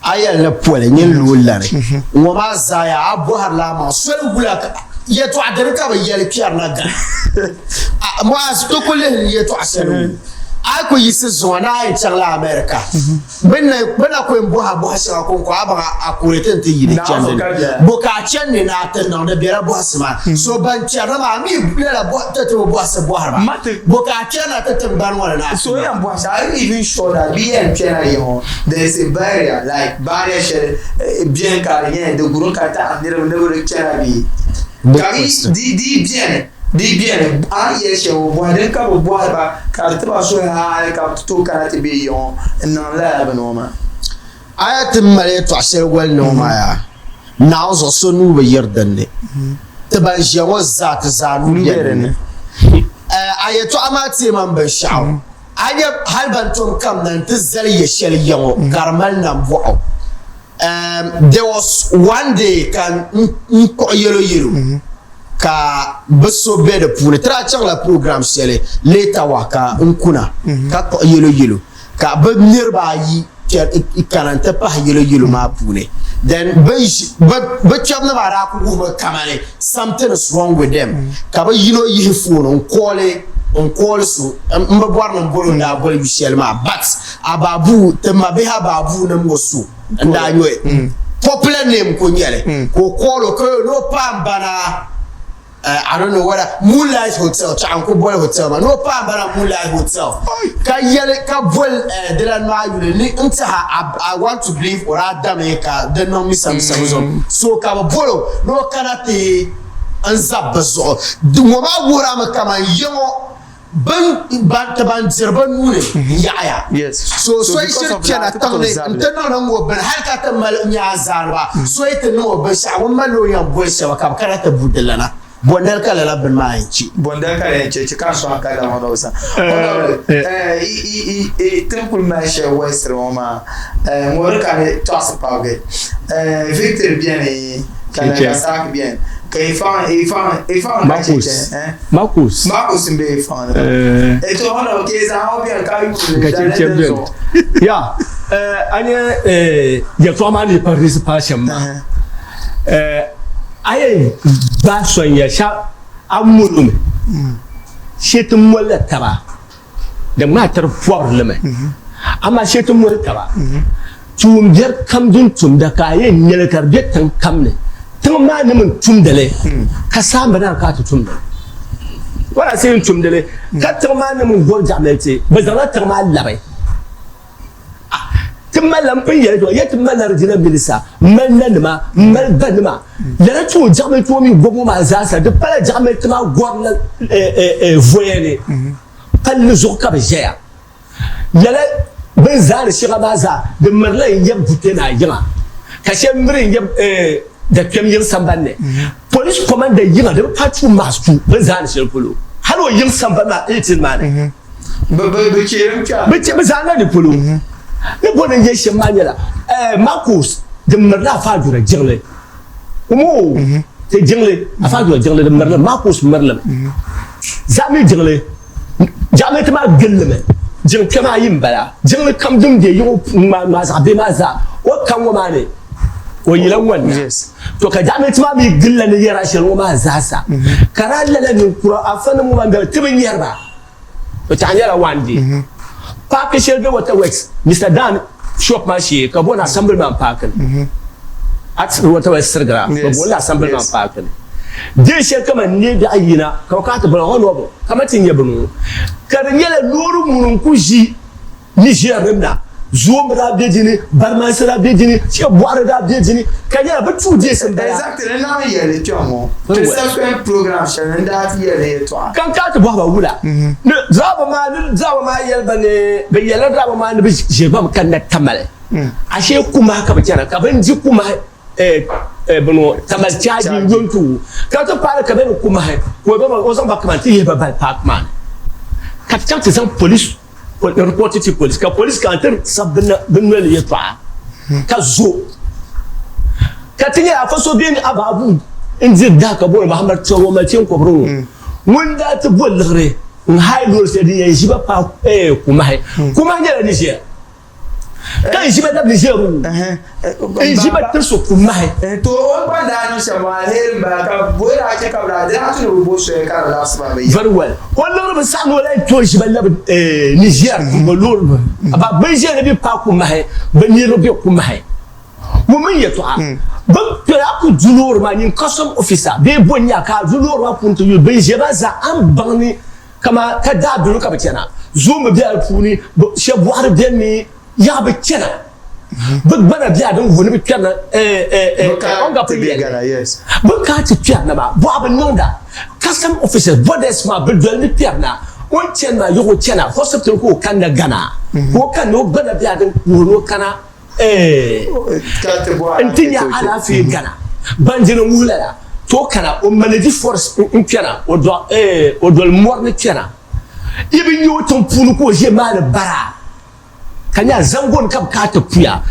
A yɛli ni poli nyin lu lari ŋɔ maa zaa yaa a bɔhirila a maŋ soli wula ka yɛtɔɣa dini ka bɛ yɛli kpɛrina gari a Muaz ti ku lihi yɛtɔɣa shɛli ŋɔ a yi ku yiɣisi zuŋɔ ni a yɛn chaŋla America bɛ na ku yɛn bɔhi a bɔhi shɛŋa kɔŋko a baŋ a kuri ti ni ti yi di chandi ni bo ka a chani ni ni a ti niŋ di bela bɔhisi maa so ban kpɛrina maa a mi lala ti ti bi bɔhisi bɔhiri ba bo ka a kpɛrina ti tiŋgbani ŋɔ ni ni a ti So niŋ. yɛn bɔhi shɛli, are you even sure that bɛ yɛn kpɛna ya ŋɔ there is a barrier like barrier shɛli beni ka di nyɛ di gurim ka taɣi niriba ni bɛ di kpɛna bee? Good Ka di question. di di beni di beni a ni yɛli shɛli ŋɔ bɔhi din ka bɛ bɔhiri ba ka di ti ba suhi hali ka bɛ ti tooi kana ti be ya ŋɔ n-niŋ lala bini ŋɔ maa. A ya ti mali yɛtɔɣ shɛli goli ni ŋɔ maa yaa, Naawuni zuɣu so nuu bi yiri din ni. Ti ban ʒiya ŋɔ zaa ti zaa nuu be din ni. A yɛtɔɣa maa teei ma m binshɛɣu. A nya hal ban tom kamina nti zali ya shɛli ya ŋɔ ka di mali nambɔɣu. There was one day ka n kpuɣi yɛlo yɛlo ka bi so be di puuni. Ti daa chaŋla program shɛli later wa ka n kuna ka kpuɣi yɛlo yɛlo ka bɛ niriba ayi kana nti pahi yɛlo yɛlo maa puuni. Then bɛ kpɛbu ni maa daa ku wuhimi kamani something is wrong with them ka bɛ yino yihi phone n call n call so n bi bɔri ni n boli o ni daa boli yu shɛli maa but Ababu ti mabihi Ababu nim ŋɔ so n daa nyɛ popular name ko nyɛli ka o call o ka o ni o paai n bana I don't know whether Moonlight Hotel chaɣa n ku boli hotel maa ni o paai n bana Moonlight Hotel ka yɛli ka boli dilan maa yuli ni n tiɛha I want to believe o daa dami ka di niŋ misamisa zuɣu so ka bi boli o ni o kana ti n zabi bi zuɣu ŋɔ maa wuhirami kaman yiŋɔ Bin ban ti ban diri bɛ nuu ni yaɣiya. So so yi shiri kpɛna tiŋ ni n-ti niŋdi ŋ-ŋɔ bini hali ka ti mali n-nya azaaniba, so yi ti niŋ o binshɛɣu ŋun malila o yɛn boli shɛba ka bɛ kana ti bu di lana. Bɔndali ka lala bini maa yɛn chɛ? Bɔndali ka di yɛn chɛ? Chɛ ka n sɔŋ ka dama o sa. Honorable, i ti ni kuli mali shɛli Western ŋɔ maa, ŋɔ di ka di tɔɣisi pabigi. Victory beni. Cheche. Ka Ifan Ifan Ifan ka Marcus. cheche eh Marcus. Marcus n be Ifan ni Eh. e to hono ke za ho bien ka yu Ka cheche beni. Ya, eh, a nya eh, yɛltɔɣa maa ni participation shɛm maa. Eh, a yɛn gbaai sɔŋ ya shɛba a mɔlimi shee ti moli la taba. Di ŋmaa tiri pɔbiri li mi, amaa shee ti moli taba. Tuumbiɛri kam din tumda ka a yɛn nya li ka di be tiŋ kam ni, tiŋ maa nim n-tumdi li, ka saamba naan ka ti tumdi li. Wala say n tumdi li, ka tiŋ maa nim n-gɔri jaɣimɛliti, bɛ zaŋla tiŋ maa labi. Ti malila, m pun yɛli tɔ, ya ti malila regional minister, m mali nanima, m mali banima. Lala tuun jaɣimɛliti ŋɔ mi gɔbu ŋɔ maa zaasa, di pala jaɣimɛliti maa gɔrila voya ni. Palli zuɣu ka bɛ ʒɛya. Lala bɛ ni zaani shɛŋa maa zaa, di mirila n-yɛbi Butɛ-Naa yiŋa, ka shɛli miri n-yɛbi Dakpɛm yiŋ sambani ni. Police commander yiŋa, di bi paai tuun maɣisi tu bɛ ni zaani shɛli polo. Hali o yiŋ sambani maa 18 maa ni. Bɛ zaanila di polo. Ni bɔ ni n-yɛli shɛm maa nyɛla, Marcus, di mirila Afa Aduna jiŋli. Kumo ti jiŋli, Afa Aduna jiŋli di mirili, Marcus mirili mi. Zaɣimi jiŋli, jaɣimɛti maa gilli mi. Jiŋ kpɛma ayi m-bala. Jiŋli kam din be yiŋ ŋmaa zaɣ bihi maa zaa, o ka ŋɔ maa ni o yila ŋɔni na. To ka jaɣimɛti maa mi gilila ni yɛra shɛli ŋɔ maa zaasa. Ka daa lala ninkura afanim ŋɔ maa ti bi nyɛri ba. O taɣi nyɛla one day. Paaki shɛli be Waterworks, Mister Dan shop maa shee ka booni Assemblyman Paaki ni. At Waterworks sirigira, bɛ booni li Assemblyman Paaki ni. Day shɛli kaman neei biɛɣu yina ka bɛ kana ti boli Honourable kaman ti nya bini ŋɔ ka di nyɛla loori muni n-ku ʒi Niger nim na, zoombi daa be di ni, barimansi daa be di ni, shɛba bɔɣiri daa be di ni, ka nyɛla bɛ tuui deesim m-bala. Exactly, n naai yɛli kpɛŋ ŋɔ, ti subsequent program shɛli ni n daa ti yɛli yɛltɔɣa. Ka n kana ti bɔhi ba wula ni driver maa ni driver maa yɛli ba ni bɛ yɛlila driver maa ni bɛ ʒiri ba mi kanna Tamale, ashee kumahi ka bɛ chana ka bɛ ni di kumahi. bini ŋɔ Tamale chaaji n-yo n-ti o ka ti paai ka bɛ ni kumahi ka o ba o zaŋ ba kaman ti yihi ba bali paaki maa ni ka ti chaŋ ti zaŋ police report ti police ka police kana ti sabi bɛ noli yɛltɔɣa ka zo ka ti nyɛ afa so bɛ ni Ababu n-diri daa ka booni Muhammad Tɔri o mali teenkɔbiri ŋɔ ŋun daa ti bo liɣiri n-haai loori shɛli din yɛn ʒi ba paai Kumahi. Kumahi nyɛla Niger. Ka n ʒi ba labili ʒiɛri o, n ʒi ba tiri so kumahi. To o ni gba daa niŋ shɛm maa alheri m-bala, ka bɔyi daa chɛ ka bɛ daa di daa tu ni bɛ bo soya ka di labisi ba bɛ ya. Very well. O liɣiri bi saɣi ni o lahi tooi ʒi ba labi Niger m-bo loori ba. Bɛ ʒiya ni bɛ paai kumahi, bɛ niriba be kumahi. Ŋun mini yɛtɔɣa bɛ kpɛri a ku du loori maa nyin custom officer bee bo n-nya ka a du loori maa puuni ti yuli bɛn ʒiya maa zaa a ni baŋ ni Kaman ka daa dolo ka bɛ chana, zoomba bela di puuni, shɛba bɔhiri beni mi yaɣa bɛ chana, bɛ gbana bela din wuhi ni bɛ kpɛrina o ni ka pun yɛli bɛ kana ti kpɛrina maa bɔha bi niŋda. Custom officers, borders maa bɛ doli ni kpɛrina, o ni chani maa yaɣa o chana hospital ka o kanna Ghana, ka o kanna o gbana bela din wuhi ni o kana n-ti nya alaafee Ghana. Banjina n-wuhi lala, ti o kana o manage forest n-kpɛna, o doli mɔri ni kpɛna. Yi bi nya o tiŋ puuni ka o ʒe maani bara, ka nya zaŋgoni ka bɛ kana ti puya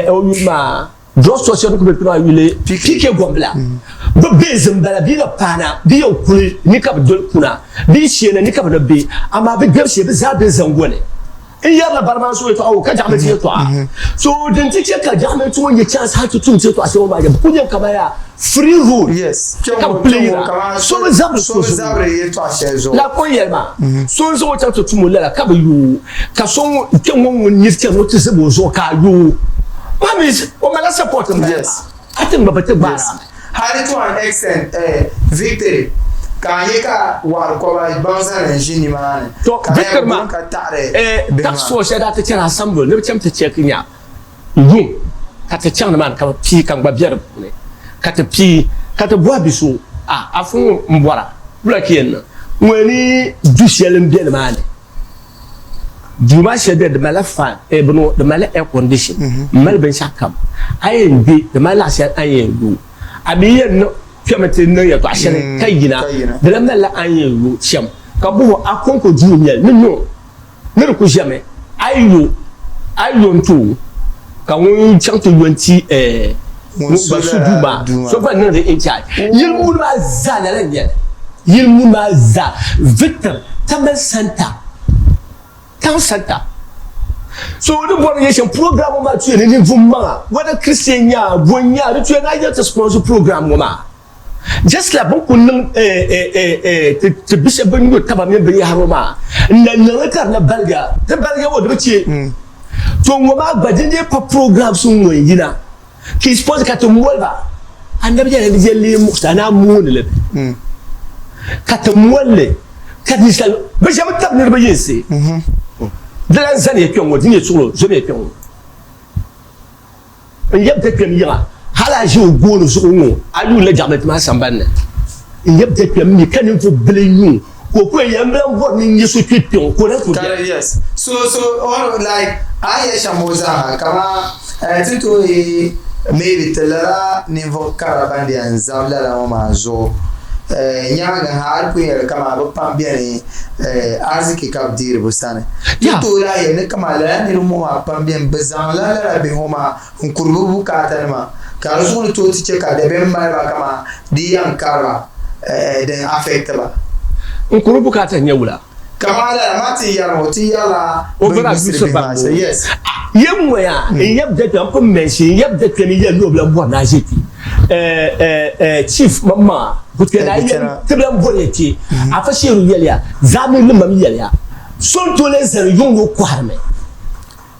o yuli maa drug store shɛli din kuli be kpe maa yuli PK Gombila. Bɛ base m-bala bɛ yi na paana, bɛ yɛn kuli ni ka bɛ doli kuna, bɛ yi sheena ni ka bɛ na be, amaa bɛ gbɛbu shee bɛ zaa be zaŋgoni. N yɛrila barimaan so yɛtɔɣa o ka Jaɣamɛti yɛtɔɣa. So din ti chɛ ka Jaɣamɛti ŋɔ nyɛ chance hali ti tum ti yɛtɔɣa shɛŋa maa bɛ kuli nyɛ kaman yaa free road ka bɛ playira. So bi zabiri so zuɣu. Like o ni yɛli maa, so n-zaŋ o chaŋ ti tum o lala ka bi yooi o, ka so kpe ŋɔ ŋun niri chani o ti zib o zuɣu ka a yooi o. That means o malila support m-bala maa. A ti ŋma bɛ ti gbaari a mi. Hali to an extent eh, victory ka a nyɛ ka waɣiri kɔba baŋ zani n-ʒi nimaani To ka a victory yɛn maa gurim ka taɣiri eh, bihi task maa. force shɛli daa ti chani assembly ni bɛ cham ti check nya yuŋ ka ti chaŋ nimaani ka bɛ pii ka n gba be di puuni ka ti pii ka ti bɔhi bi so ah afa ŋɔ m bɔra wula ka yɛn niŋ ŋɔ ni du shɛli m be nimaani Duu maa shɛli beni di malila fan eh bini ŋɔ di malila air condition m mali binshɛɣu kam a yɛn gbe di mali laɣ shɛli a ni yɛn yo a mi yɛn niŋ kpɛmi ti niŋ yɛltɔɣa shɛli ka yina di lahi malila a ni yɛn yo shɛm ka bɔh o a kɔŋko duu n-nyɛli ni no ni di ku ʒɛmi a yi yo a yi yo n-ti o ka ŋun chaŋ ti yo n-ti eh ŋun gba su duu maa so gba niŋdi in charge yili muuni maa zaa lala n-nyɛli yili muuni maa zaa Victor Tamale Center Town Center so di bɔri nyɛ shɛm program ŋɔ maa tuya ni ninvuɣ maŋa whether Christian nyɛ a bo n-nyɛ a di tuya ni a yɛli ti sponsor program ŋɔ maa just like bɛ ni kuli niŋ ti bi shɛba bɛn yo taba mini binyɛhiri ŋɔ maa n na niŋli ka di na baligiya di baligiya ŋɔ di bi chɛ to ŋɔ maa gba din dii pa programs ŋɔ n yina ka yi sponsor ka ti moli ba anabi yɛla ni yɛli muɣisi a naa mooni li ka ti moli li ka ninsal bi shɛba tabi niriba yinsi di lan zani ya kpɛŋ ŋɔ di nyɛ suɣulo zomi ya kpɛŋ ŋɔ n yab da kpɛm yiŋa hali a ʒi o gooni zuɣu ŋɔ a yuun la jaɣamɛti maa sambani ni n yab da kpɛm mi ka ninvuɣ bili yuun ka o ku yɛn yɛn lan bɔri ni n nyɛ so kpe kpɛŋ ka o lan ku bɛni. Yes so so or like a yɛ shɛm ŋɔ zaa kaman eh, ti tooi maybe ti lala ninvuɣ kara ban di yɛn zabi lala ŋɔ maa zuɣu eh, nyaaŋa ha a di pun yɛli kaman bɛ pam beni eh, ariziki ka bɛ deeri bɛ sani. Ti tooi lahi yɛli ni kaman lala niriba ŋɔ maa pam beni bɛ zaŋla lala bihi ŋɔ maa n-kuri bɛ bukaatanima ka di zuɣu ni tooi ti che ka dabiɛm mali ba kaman di yɛn kari ba eh, din affect ba. N kuri bukaata nyɛ wula? Kaman lala maa ti yɛri ŋɔ, ti yɛrila O bɛ bɛra yusiri yusiri bihi ba maa ŋɔ. shɛli. Yes. Ah, yɛm ŋɔ yaa, n yɛb da kpɛm, n pun mention, n yɛb da kpɛm n yɛli ni o bi lan bɔri ni a ʒe kpe. Eh, eh, eh, Chief maŋmaŋa, Gutwɛna, Eh, a yɛli Gutwɛna. ti bi lan bɔri ya kpe. Afa Sheeru yɛliya, Zaamiri ni mam yɛliya, so n-tooi lan zani yuŋ ni o kɔhirimi.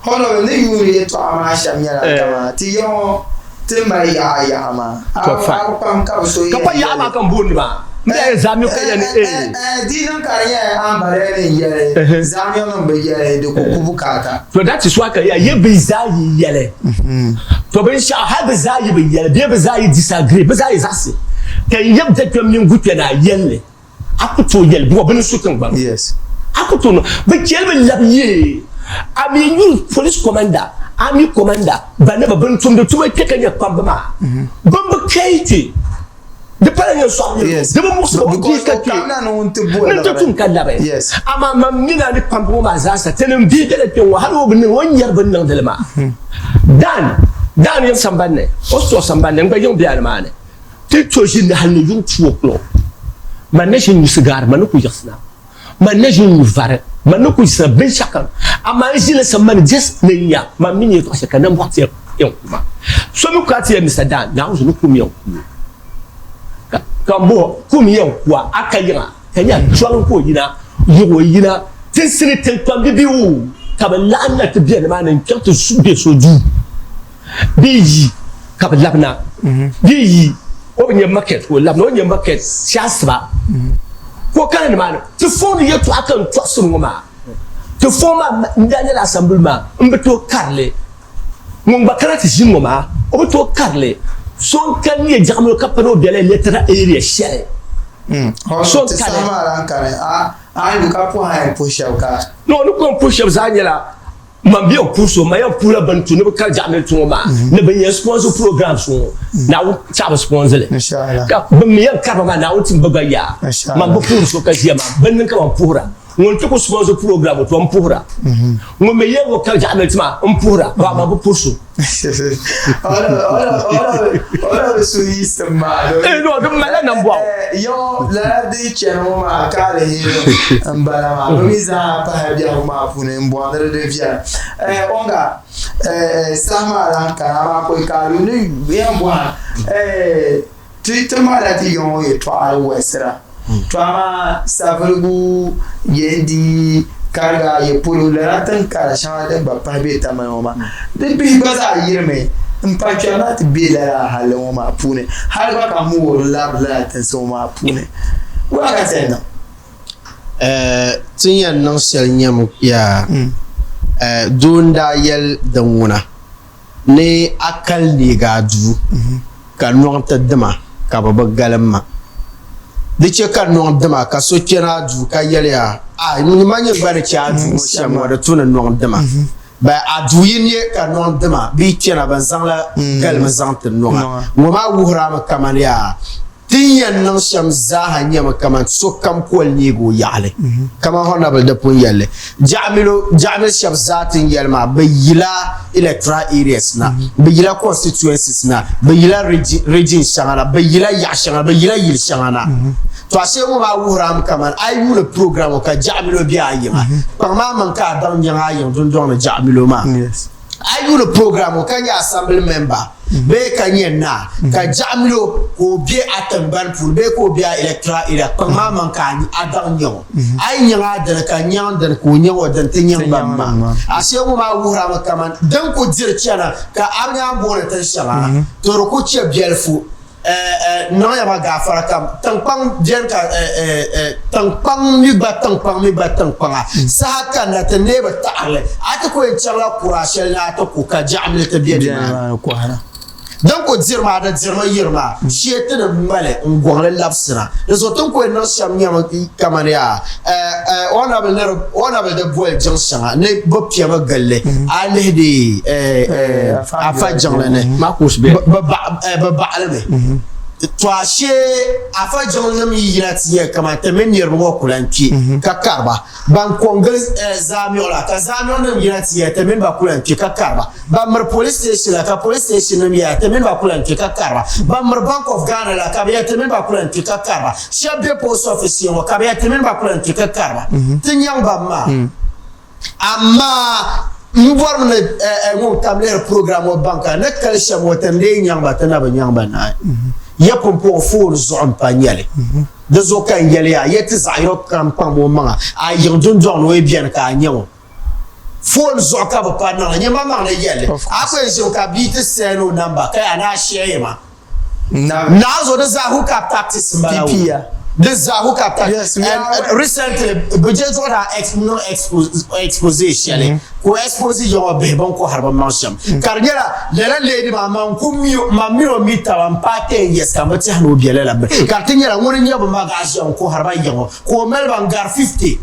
Honorable ni yuuni yɛltɔɣa maa shɛm nyɛla kaman ti ya ŋɔ ti mali yaɣa yaɣa maa. A To fine. bi pam ka bi so Ka yɛn pa yaɣa maa yɛli. ka n booni maa. M bɛ yɛn zaamiyo ka yɛli ni ee. Di niŋ ka di nyɛla a ni bala ni yɛli zaamiyo nim bi yɛli di ku ku bukaata. To that is why ka ya yi bi zaa yi yɛli. To binshɛɣu hali bi zaa yi bi yɛli bee bi zaa yi disagree bi zaa yi zaɣisi ka n yab dakpɛm mini gukpɛna yɛlli. A ku tooi yɛli bɔ bini su tiŋgbani. A ku tooi niŋ. Bɛ chɛli bɛ labi yee. A mi yuli police commander. Army commander ban ni bi bin tumdi tuma kpɛ ka nyɛ kpamba maa bin bi kai kpɛ di pala nyɛ sɔɣu di bi muɣisi ba bia ka kpɛ ni ti tum ka labi amaa man mi na ni kpamba ŋɔ maa zaasa ti nim bia bɛla kpɛ ŋɔ hali o bi niŋ o ni nyɛri bin niŋdili maa dan dan yiŋ sambanni o sitɔɣu sambanni n gba yiŋ bɛ a ni maa ni ti to ʒini hali ni yuŋ 2 o'clock man na ʒi nyu sigaari man ni ku yiɣisina Man na ʒi n-nyu vari, man ni ku yiɣisira binshɛɣukam, amaa n ʒila sambani just ni n nya man mi ni yɛtɔɣ shɛli ka nambɔɣu ti yɛn ku ma. So mi ku a ti yɛli Mister Dan, Naawuni zuɣu ni kum yɛn ku o. Ka m bɔh o, Kum yɛn ku a, a ka yiŋa? Ka nya chɔŋ ka o yina, yiɣ o yina tinsi ni tiŋkpambi bɛ o, ka bɛ laɣim na ti be nimaani n-chaŋ ti be so duu bɛ yi ka bɛ labina bɛ yi o bi nya market ka o labina o ni nya market shee asiba ka o kana nimaani ti fooni yɛltɔɣa ka n tɔɣisiri ŋɔ maa ti foon maa n daa nyɛla assembly maa n bi tooi karili ŋun gba kana ti ʒini ŋɔ maa o bi tooi karili so n kani nyɛ jaɣamilo ka pa ni o bela electoral area shɛli so n kani no ni ko n puhi shɛba zaa nyɛla Man bɛ yɛn puhi so, man yɛn puhila bɛn tu ni bɛ kari jaɣimili ti ŋɔ maa ni bɛn yɛn sponsor programs ŋɔ, Naawuni chaɣi bɛ sponsor li. Ka bɛn mi yɛn kari ba maa, Naawuni tim bɛ gba yaa. Man bi puhiri so ka ʒiya maa, bɛn niŋ ka man puhira. Ŋun ti ku sponsor program ŋɔ, to m puhira. Ŋun mi yɛn ku kari jaɣimili ti maa, m puhira, amaa man bi puhi so. Ɔlɔbi suhuyiɣisim maa domi. Eh, no, di malila nambɔɣu. Yo, lala di chani ŋɔ maa ka aliheri m-bala maa. Bɛ mi zaa pahi biɛhigu maa puuni m-bɔri ni di viɛla. Eh, Onga, eh, saha maa lahi kani amaa kɔi ka a yuuni yɛn bɔhim, eh, Ti ti malila ti yiŋ ŋɔ yɛtɔɣa wɛlisira. To amaa Savelugu, Yendi, Kariga, Yepolo lala tiŋ kara shɛŋa din gba pahi be Tamale ŋɔ maa, di bihi gba zaa yirimi m-pa kpɛrina ti be lala halli ŋɔ maa puuni hali gba ka moori labiri lala tinsi ŋɔ maa puuni. Wula ka ti yɛn niŋ? Ti ni yɛn niŋ shɛli nyɛmi yaa, doo n-daa yɛli din ŋuna. Ni a kali neegi a duu, ka nɔŋ ti dima, ka bɛ bi galim ma. Di chɛ ka nɔŋ dima, ka so kpɛna a duu ka yɛli a, Ai, ma nyini gba ni chɛ a duu ŋɔ shɛm ŋɔ, di tu ni nɔŋ dima. Bɛ a duu yi ne ka nɔŋ dima, bɛ yi kpɛna, bɛn zaŋla galimi zaŋ ti nɔŋ a. Ŋɔ maa wuhir a mi kamani yaa. Ti ni yɛn niŋ shɛm zaaha nyɛmi kaman sokam koli neegi o yaɣili. Kaman Honorable di pun yɛli li, Jaɣamilo, Jaɣamil shɛba zaa ti ni yɛli maa, bɛ yila electoral areas na, bɛ yila constituencies na, bɛ yila region shɛŋa na, bɛ yila yaɣa shɛŋa na, bɛ yila yili shɛŋa na. To ashee ŋɔ maa wuhiri a mi kaman a yi yuuni program ŋɔ ka Jaɣamilo be a yiŋa, kpaŋ maa mini ka a baŋ nyaŋ a yiŋ dundɔŋ ni Jaɣamilo maa. A yi yuuni program ŋɔ ka nyɛ assembly member bee ka nyɛ naa ka jaɣamilo ka o be a tingbani puuni bee ka o be a electoral area kpaŋ maa maŋ ka a daŋ nyɛ o. A yi nyaŋ a dini ka nyaŋ dini ka o nyaŋ o dini ti nyaŋ ban maa. Ashee ŋɔ maa wuhirami kaman din ku diri chana ka a nyaŋ booni tin shɛŋa to di ku chɛ biɛlifu. Niŋya ma gaafara ka tiŋkpaŋ beni ka tiŋkpaŋ mi gba tiŋkpaŋ mi gba tiŋkpaŋa saha kanna ti neei bi taɣiri li a ti ku yɛn chaŋla kuraa shɛli ni a ti ku ka jaɣimli ti be nimaani din ku diri maa di dirimi yiri maa shee ti ni ŋmali n gɔŋli labisina di zuɣu ti ni ku yɛn niŋ shɛm nyɛmi kamani yaa Honorable di boli jiŋ shɛŋa ni bi piɛmi gilli a lihi di afa jiŋli ni bi baɣalimi to ashee afa jiŋli nim yi yina ti yɛ kamani ti mini niriba ŋɔ ku lahi kpe ka kariba ban ko n gili zaamiɣu la ka zaamiɣu nim yina ti yɛ ti mini ba ku lahi kpe ka kariba Ban miri police station la ka police station nim yɛya ti mini ba ku lan kpe ka kari ba. Ban miri Bank of Ghana la ka bɛ yɛli ti mini ba ku lan kpe ka kari ba. Shɛba be post office ŋɔ ka bɛ yɛli ti mini ba ku lan kpe ka kari ba. Ti nyaŋ ban maa. Amaa m bɔrimi ni ŋun kam lihiri program ŋɔ baŋ ka ni kali shɛm ŋɔ ti ni lee nyaŋ ba ti na bi nyaŋ ba naai. Ya pumpɔŋɔ phone zuɣu m-pa nyɛli. Di zuɣu ka n yɛli ya, ya ti zaɣ yino kam kpaŋm o maŋa a yiŋ dundɔŋ ni o yi beni ka a nyaŋ o. Phone zuɣu ka bɛ pa niŋli, nyɛ maŋmaŋ ni yɛlli. A ku yɛn ʒimi ka bia ti send o number ka yaa ni a share ma. Naa zuɣu di zaa hook up tactics n bala o. Di zaa hook up tactics. And recently bɛ je zuɣu daa niŋ expose shɛli ka o expose ya ŋɔ bihi bin kɔhiri bɛ maŋ shɛm. Ka di nyɛla lala lady maa man ku mi o, man mini o mi taba n paai 10 years ka m bi tɛhi ni o be lala bini. Ka di ti nyɛla ŋuni n-nyɛ bɛ magaʒia n kɔhiri ba ya ŋɔ ka o mali ba n gari 50.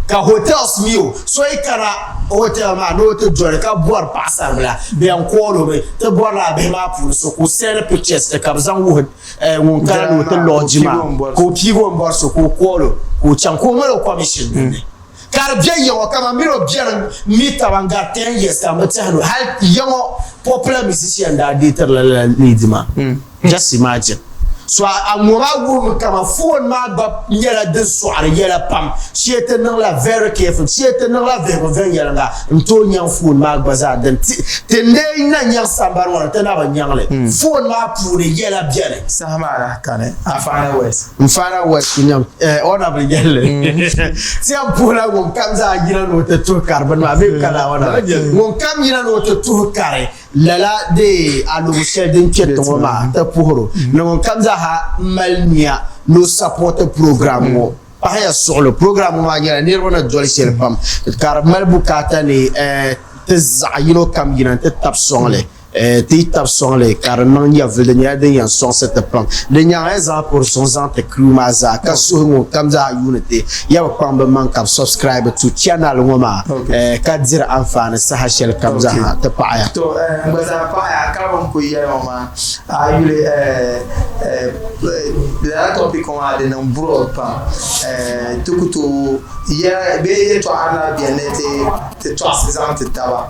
Ka hotels mi o, so yi kana hotel maa ni o ti doli ka bɔri paɣasaribila, bɛ yɛn call o mi ti bɔrila a bihi maa puuni so ka o send pictures ti ka bɛ zaŋ wuhi ŋun kana ni o ti lodge maa ka o piigi o ni bɔri so ka o call o ka o chaŋ ka o mali o commission din ni. Ka di be yaŋɔ kaman mini o biɛri mi taba n-gari 10 years ka m bi tɛhi ni hali yaŋɔ popular musician daa deetirila lala lady maa. Just imagine. So a ŋɔ maa wuhimi kaman phone maa gba nyɛla din sɔɣiri yɛla pam shee ti niŋla very careful shee ti niŋla vihigu viɛnyɛliŋga n-tooi nyaŋ phone maa gba zaa din ti ti n-lee na nyaŋ sambani ŋɔ ni ti na bi nyaŋ li phone maa puuni yɛla beni. Saha maa lahi kani Afana West. N-Fana West nyam eh honorable yɛlli ti yɛn puhila ŋun kam zaa yina ni o ti tuhi kari bini maa bee kana honorable ŋun kam yina ni o ti tuhi kari lala dee alobo shɛli din kpɛriti ŋɔ maa ti puhiri o ni ŋun kam zaaha mali nia ni o sapɔti program ŋɔ pahiya suɣili program ŋɔ maa nyɛla niriba ni doli shɛli pam ka di mali bukaata ni eh, ti zaɣ yino kam yina nti tabi sɔŋ li. Ti yi tabi sɔŋ li ka di niŋ nyɛvili, di nyɛla din yɛn sɔŋsi ti pam. Di nyaŋ ya zaŋ puri suŋ zaŋ ti crew maa zaa ka suhi ŋun kam zaa yuuni ti ya bi kpaŋ bɛ maŋ ka bi subscribe to channel ŋɔ maa ka diri anfaani saha shɛli kam zaa ti paɣiya. To n gba zaa paɣiya ka bɛ ni kuli yɛli ŋɔ maa a yuli lala topic ŋɔ maa di niŋ broad pam ti ku tooi yɛli bee yɛltɔɣa lahi beni ni ti tɔɣisi zaŋ ti taba.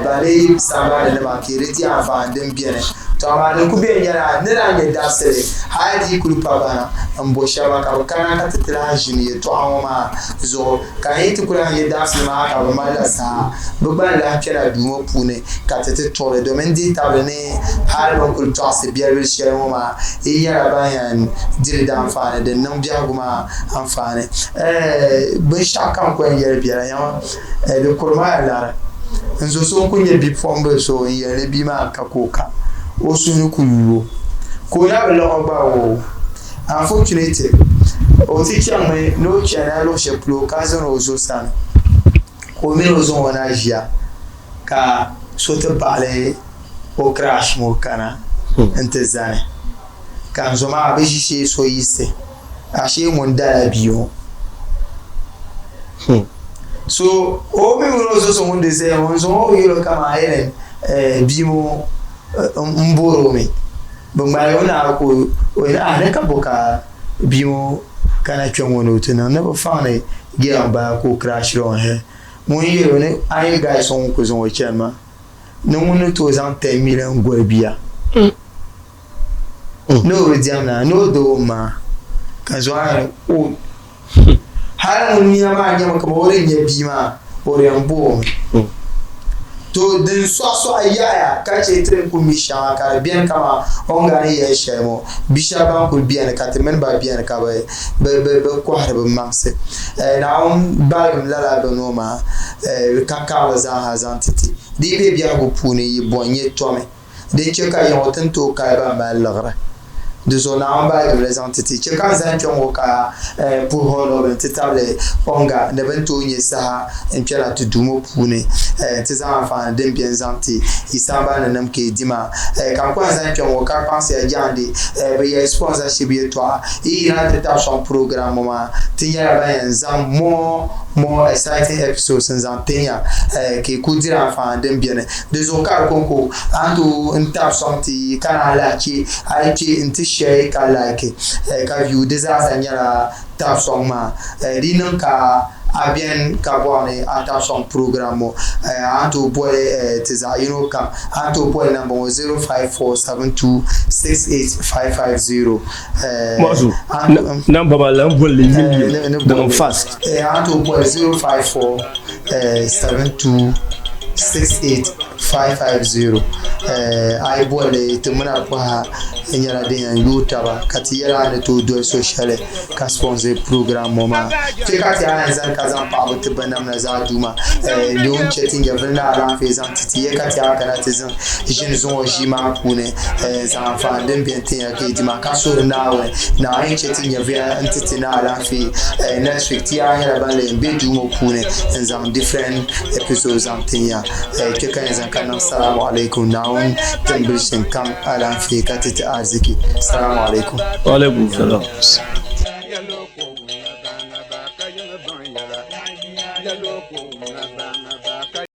Ban lee sambani ni maa ka di di anfaani din beni. To amaa din kuli beni nyɛla ni daa nyɛ dabisili hali di yi kuli pa bana m-bo shɛba ka bɛ kana ka ti ti lahi ʒini yɛltɔɣa ŋɔ maa zuɣu ka n yi ti kuli lahi nyɛ dabisili maa ka bɛ malila saha bɛ gba ni lahi kpɛla duu ŋɔ puuni ka ti ti tuɣili domin dihi tabili ni hali bɛ ni kuli tɔɣisi biɛlibil shɛli ŋɔ maa yi nyɛla ban yɛn diri di anfaani din niŋ biɛhigu maa anfaani. Binshɛɣu kam ku yɛn yɛli biɛla nyama. Di kuri maa lari. N zo so n-kuli nyɛ bipuɣimbila so n-yɛli ni bia maa ka ka o ka o suhu ni kuli yuui o ka o na bi liɣi o gba oo. Unfortunately o ti chaŋmi ni o chana luɣ shɛli polo ka zani o zo sani ka o mini o zaŋ o na ʒiya ka so ti baɣili o crush ŋɔ kana nti zani ka n zo maa bi ʒi shee so yiɣisi. Ashee ŋun dala bia ŋɔ. So o mi mini o zo so ŋun di zaya ŋɔ n zaŋ o yɛl o kaman a yɛli bia ŋɔ m boori o mi. Bɛ ŋmaligi o naai ka o yɛli a ni ka bo ka bia ŋɔ kana kpe ŋɔ ni o ti niŋ ni bɛ faŋdi girl m-bala ka o crash on her. Ŋun yɛl o ni a yi guy so ŋun kuli zaŋ o chani maa ni ŋun ni tooi zaŋ 10 million goli bia. Ni o bi diɛmda ni o doo m-maa ka zuɣu ni o hali ŋun nia maa nyɛmi kaman o di nya bia maa o di yɛn bo o mi. To din sɔɣisɔɣi yaɣiya ka chɛ ti ni kuli mi shɛŋa ka di beni kaman o ni gari ni yɛli shɛli ŋɔ, bi shɛba ban kuli beni ka ti mini ba beni ka bɛ kɔhiri bɛ maŋsi. Naawuni baligim lala bini ŋɔ maa ka karili zaaha zaŋ ti ti. Di yi be biɛhigu puuni yi bɔ n-nyɛ tɔmi. Din chɛ ka yiŋɔ ti ni tooi kali ban mali liɣiri. Di zuɣu Naawuni baligim li zaŋ ti ti. Chɛ ka n zani kpe ŋɔ ka puhi o ni ti tabili Onga ni bɛ ni tooi nya saha n-kpɛna ti duu ŋɔ puuni nti zaŋ anfaani din beni zaŋ ti yi sambani ni nim ka yi di maa. Ka n kɔŋ zani kpe ŋɔ ka kpaŋsiya jaande bɛ yɛli sponsorship yɛltɔɣa. Yi yina ti tabi sɔŋ program ŋɔ maa, ti nyɛla ban yɛn zaŋ more more exciting episodes n-zaŋ tin ya ka yi kuli diri anfaani din beni. Di zuɣu ka di kɔŋko a ni tooi n tabi sɔŋ ti ka naan lahi chɛ a yi kpe nti share ka like ka view di zaa sa nyɛla tabi sɔŋ maa. Di yi niŋ ka a beni ka bɔri ni a tabi sɔŋ program ŋɔ a ni tooi boli ti zaɣ yino kam. A ni tooi boli namba ŋɔ 0547268550. Mɔɣizu, namba maa lan boli li yim yim di niŋ fast. A ni tooi boli 054 72 68550 a yi boli ti mini a kɔha nyɛla din yɛn yooi taba ka ti yɛli a ni tooi doli so shɛli ka sponsor program ŋɔ maa. Kpe ka ti a yɛn zani ka zaŋ paɣaba ti ba namna zaa Duuma ni o ni chɛ ti nyɛvili ni alaafee zaŋ ti ti ya ka ti a kana ti zaŋ ʒini zuŋɔ ʒii maa puuni zaŋ anfaani din beni tin ya ka yi di maa ka suhiri Naawuni Naawuni chɛ ti nyɛviya n-ti ti ni alaafee next week ti yaa nyɛla ban lee be duu ŋɔ puuni n-zaŋ different episodes zaŋ tin ya kpe ka yɛn zaŋ ka niŋ salamu alaikum Naawuni tim bilishini kam alaafee ka ti ti ariziki salamu alaikum. Wa alaikum salam.